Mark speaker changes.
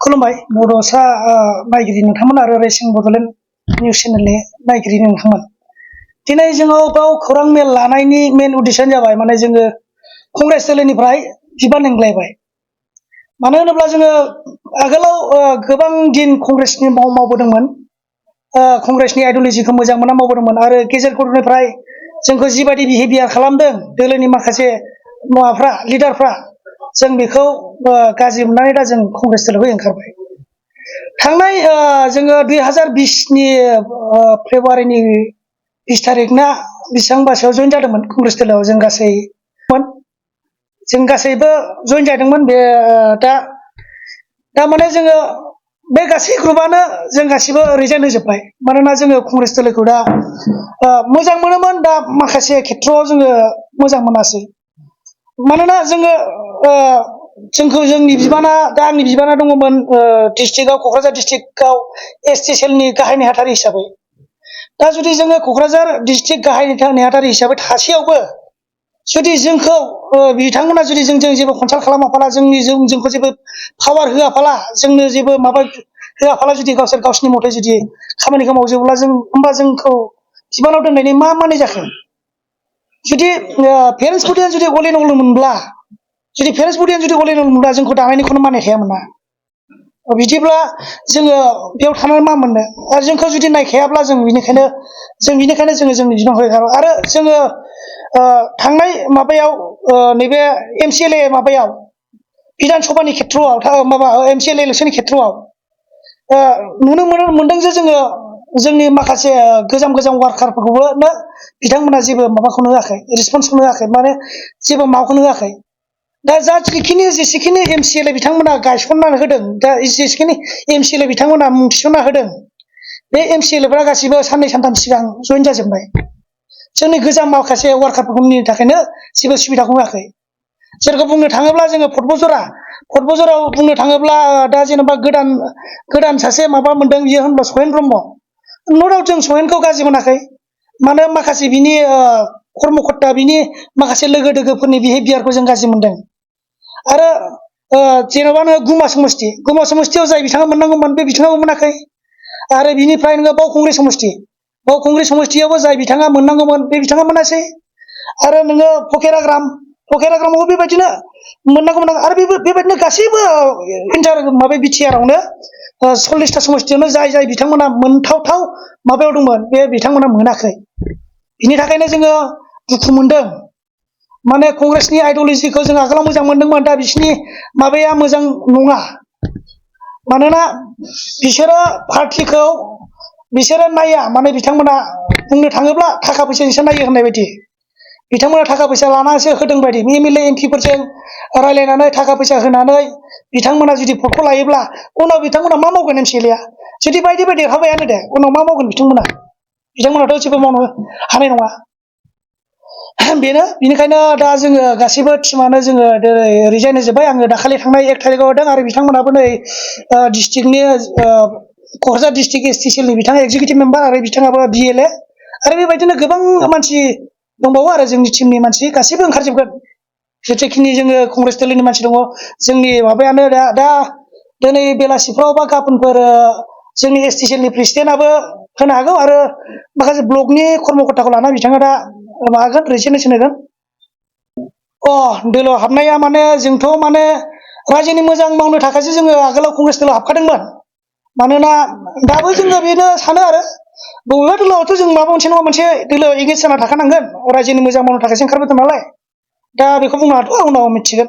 Speaker 1: खुलुमबाय बड'सा नायगिरि नोंथांमोन आरो रेसिं बड'लेण्ड निउस चेनेलनि नायगिरि नोंथांमोन। दिनै जोङो बाव खौरां मेल लानायनि मेन उद्देश्यानो जाबाय माने जोङो कंग्रेस दोलोनिफ्राय बिबान एंग्लायबाय। मानो होनोब्ला जोङो आगोलाव गोबां दिन कंग्रेसनि मावबोदोंमोन, कंग्रेसनि आइडिय'लजिखौ मोजां मोनना मावबोदोंमोन आरो गेजेर खल'निफ्राय जोंखौ जिबायदि बिहेभियार खालामदों दोलोनि माखासे माबाफ्रा लिडारफ्रा जों बेखौ गाज्रि मोननानै दा जों कंग्रेस दोलोखौ ओंखारबाय। थांनाय जोङो 2020 नि फेब्रुवारिनि 20 तारिखना बेसेबांबासोआव जइन जादोंमोन कंग्रेस दोलोआव जों गासैबो जइन जादोंमोन। बे दा माने जोङो बे गासै ग्रुपआनो जों गासिबो रिजाइन होजोब्बाय। मानोना जोङो कंग्रेस दोलोखौ दा मोजां मोनोमोन, दा माखासे खेथ्रआव जोङो मोजां मोनासै। मानोना जोंखौ जोंनि बिबाना दा आंनि बिबाना दङमोन डिस्ट्रिक्टआव, क'क्राझार डिस्ट्रिक्टआव एसटि सेलनि गाहाय नेहाथारि हिसाबै। दा जुदि जोङो क'क्राझार डिस्ट्रिक्ट गाहाय नेहाथारि हिसाबै थासेयावबो जुदि जोंखौ बिथांमोना जुदि जोंजों जेबो कनसाल्ट खालामाफाला, जोंखौ जेबो पावार होआफाला, जोंनो जेबो माबा होआफाला, जुदि गावसिनि मथे जुदि खामानिखौ मावजोबोब्ला होमबा जोंखौ बिबानाव दोननायनि मा माने जाखो? जुदि पेरेन्टस बडिया जुदि अल इन अल मोनब्ला, जोंखौ दानायनिखौनो मानिखायामोन ना। बिदिब्ला जोङो बेयाव थानानै मा मोननो? आरो जोंखौ जुदि नायखायाब्ला बेनिखायनो जोंनि बिबानखौ होखाबाय। आरो जोङो थांनाय माबायाव नैबे MCLA माबायाव बिधान सभानि खेथ्रआव MCLA इलेक्सननि खेथ्रआव नुनो मोनदों जे जोङो जोंनि माखासे गोजाम वार्कारफोरखौबो बिथांमोना जेबो माबाखौनो होआखै, रेसपन्सखौनो होआखै, माने जेबो माबाखौनो होआखै। दा जेसेखिनि MCLA बिथांमोना गायसननानै होदों, दा जेसेखिनि MCLA बिथांमोना मुं थिसनना होदों, बे MCLAफ्रा गासिबो साननै सानथाम सिगां जइन जाजोबनाय। जोंनि गोजाम माखासे वार्कारफोरनि थाखायनो जेबो सुबिदाखौ होआखै। जेरखम बुंनो थाङोब्ला जोङो फटबजराव बुंनो थाङोब्ला दा जेनेबा गोदान सासे माबा मोनदों, बियो होनब्ला सहेन ब्रह्म। न'डाउट जों सहेनखौ गाज्रि मोनाखै, मानो माखासे बिनि कर्मकर्ता, बिनि माखासे लोगो दोगोफोरनि बिहेभियारखौ जों गाज्रि मोनदों। आरो जेन'बा नोङो गुमा समस्तियाव जाय बिथाङा मोननांगौमोन बे बिथाङाबो मोनाखै। आरो बिनिफ्राय नोङो बावखुंग्रि समस्तियावबो जाय बिथाङा मोननांगौमोन बे बिथाङा मोनासै। आरो नोङो फकेराग्रामावबो बेबायदिनो मोननांगौमोन। आरो बेबायदिनो गासैबो बिटिआरआवनो 40टा समस्तियावनो जाय बिथांमोना मोनथावथाव माबायाव दंमोन, बे बिथांमोना मोनाखै। बिनि थाखायनो जोङो दुखु मोनदों। माने कंग्रेसनि आइडिय'लजिखौ जों आगोलाव मोजां मोनदोंमोन, दा बिसोरनि माबाया मोजां नङा। मानोना बिसोरो पार्टिखौ नाया, माने बिथांमोना बुंनो थाङोब्ला थाखा फैसाजोंसो नायो होननाय बायदि। बिथांमोना थाखा फैसा लानानैसो होदों बायदि। MLA MP फोरजों रायज्लायनानै थाखा फैसा होनानै बिथांमोना जुदि भटखौ लायोब्ला उनाव बिथांमोना मा मावगोन? MCLA जुदि बायदिबो देरहाबायानो दे, उनाव मा मावगोन बिथांमोनाथ' जेबो मावनो हानाय नङा। बेनिखायनो दा जोङो गासैबो टिमानो जोङो रिजाइन होजोब्बाय। आङो दाखालि थांनाय 1 तारिखआव होदों, आरो बिथांमोनाबो नै डिस्ट्रिक्टनि क'क्राझार डिस्ट्रिक्ट ST सेलनि बिथाङा एक्जिकिउटिभ मेम्बार, आरो बिथाङाबो BLA, आरो बेबायदिनो गोबां मानसि दंबावो आरो जोंनि टिमनि मानसि गासैबो ओंखारजोबगोन। जेसेखिनि जोङो कंग्रेस दोलोनि मानसि दङ, जोंनि माबायानो दा दिनै बेलासिफ्राव बा गाबोनफोर जोंनि ST सेलनि प्रेसिडेन्टआबो होनो हागौ, आरो माखासे ब्लकनि कर्मकर्ताखौ लाना बिथाङा दा माबागोन, रेजिगनेसन होगोन। दोलोआव हाबनाया माने जोंथ' माने रायजोनि मोजां मावनो थाखायसो जोङो आगोलाव कंग्रेस दोलोआव हाबखादोंमोन। मानोना दाबो जोङो बेनो सानो, आरो बबेबा दोलोआवथ' जों माबा मोनसे नङा मोनसे दोलोआव एंगेज जाना थाखानांगोन। रायजोनि मोजां मावनो थाखायसो ओंखारबोदों नालाय। दा बेखौ बुंनो हाथ'आ, उनाव मिथिगोन।